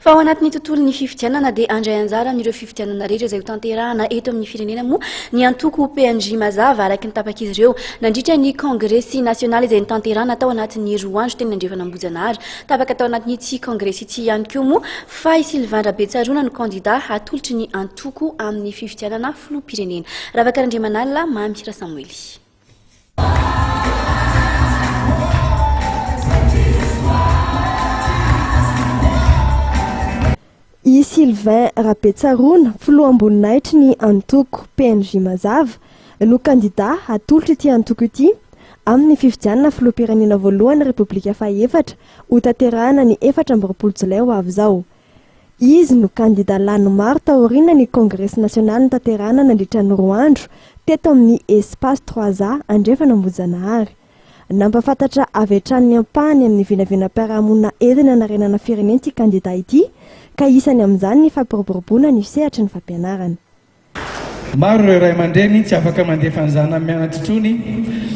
Fa ao anatin'ny tontolon'ny fifidianana dia handray anjara amin'ireo fifidianana rehetra izay hotanterahana eto amin'ny firenena moa ny antoko PNJ Mazava araka ny tapak'izy ireo nandritra ny kongresy nasionaly izay notanterahana tao anatin'ny roa andro teny Andrefan'Ambohijanahary. Tapaka tao anatin'ity kongresy ity ihany koa moa fa i Sylvain Rabetsaroana no kandida hatolotry ny antoko amin'ny fifidianana filoham-pirenena. Ravaka Randriamanalina, Mamy Rasamoely. I Sylvain Rabetsaroana, filoham-boninahitry ny antoko PNJ Mazava, no kandidà hatolotr'ity antoko ity amin'ny fifidianana filoham-pirenena voalohan'ny Repoblika fahefatra hotanterahina ny 24 jolay ho avy izao. Izy no kandida lany maro taoriana ny kongresy nasionaly notanterahina nandritra ny roa andro teto amin'ny Espace Trois A Andrefan'Ambohijanahary. Nampahafantatra avy hatrany ny ampahany amin'ny vinavinam-piarahamonina entina hanarenana firenena ity kandida ity ka isany amin'izany ny fampiroboroboana ny sehatry ny fampianarana. Maro ireo ray aman-dreny tsy afaka mandefa ny zanany mianatra intsony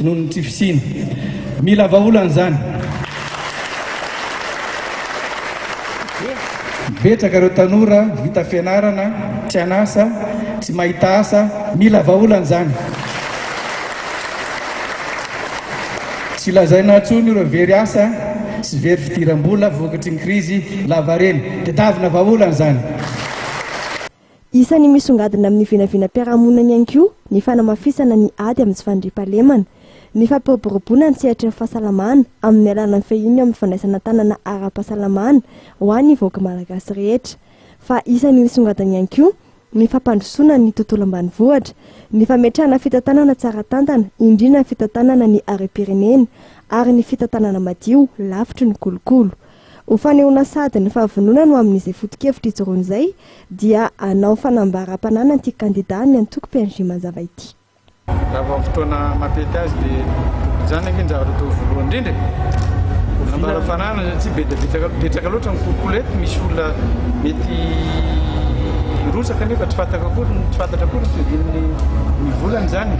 noho ny tsy fisiana. Mila vahaolana izany. Betsaka ireo tanora vita fianarana tsy an'asa, tsy mahita asa, mila vahaolana izany. Tsy lazaina intsony ireo very asa sy very fidiram-bola vokatry ny krizy lavareny. Tedavina vahaolana izany. Isan'ny misongadina amin'ny vinavinam-piarahamonina ihany koa ny fanamafisana ny ady amin'ny tsy fandriampahalemana, ny fampiroboroboana ny sehatry ny fahasalamana amin'ny alalan'ny fehiny eo amin'ny fandraisana an-tanana ara-pahasalamana ho an'ny vahoaka malagasy rehetra. Fa isan'ny misongadina ihany koa ny fampandrosoana ny tontolo ambanivohitra, ny fametrahana fitantanana tsara tantana, indrindra ny fitantanana ny harem-pirenena ary ny fitantanana madio lavitry ny kolokolo. Ho fanehoana sahady ny fahavononany ho amin'izay foto-kevitra ijoroany izay dia hanao fanambaram-pananana ity kandida ny antoko PNJ Mazava ity. Raha vao amin'ny fotoana mampety azy dia tokony izany ange ny zavatra atao voalohany indrindra e. Fanambaram-pananana satria be dia betsaka betsaka loatra ny kolikoly eto, misy olona mety hirotsaka nefa tsy fantatra akory tsy fantatra akory ny fiavian'ny ny volany izany.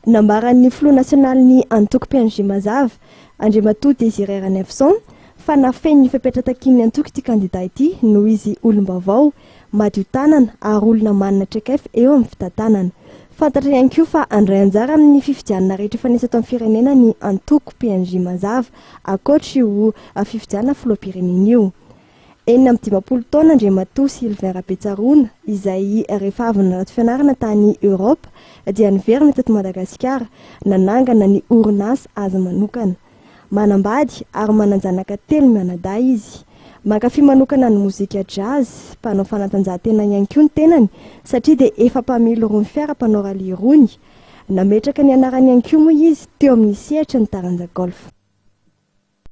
Nambaran'ny filoha nasionalin'ny antoko PNJ Mazava, Andriamatoa Désiré Ranaivoson, fa nafeno ny fepetra takian'ny antoko ity kandida ity noho izy olom-baovao, madio tanana ary olona manana traikefa eo amin'ny fitantanana. Fantatra ihany koa fa handray anjara amin'ny fifidianana rehetra efa nisy eto amin'ny firenena ny antoko PNJ Mazava, ankoatra io fifidianana filoham-pirenena io. 56 taona Andriamatoa Sylvain Rabetsaroana izay rehefa avy nanato fianarana tany Europe dia niverina teto Madagasikara nanangana ny orinasa azy manokana. Manambady ary manan-janaka telo mianadahy izy. Mankafy manokana ny mozika jazz, mpanao fanatanjahantena ihany koa ny tenany satria dia efa mpamily irony fiara mpanao rallye irony. Nametraka ny anarany ihany koa moa izy teo amin'ny sehatry ny taranja golf.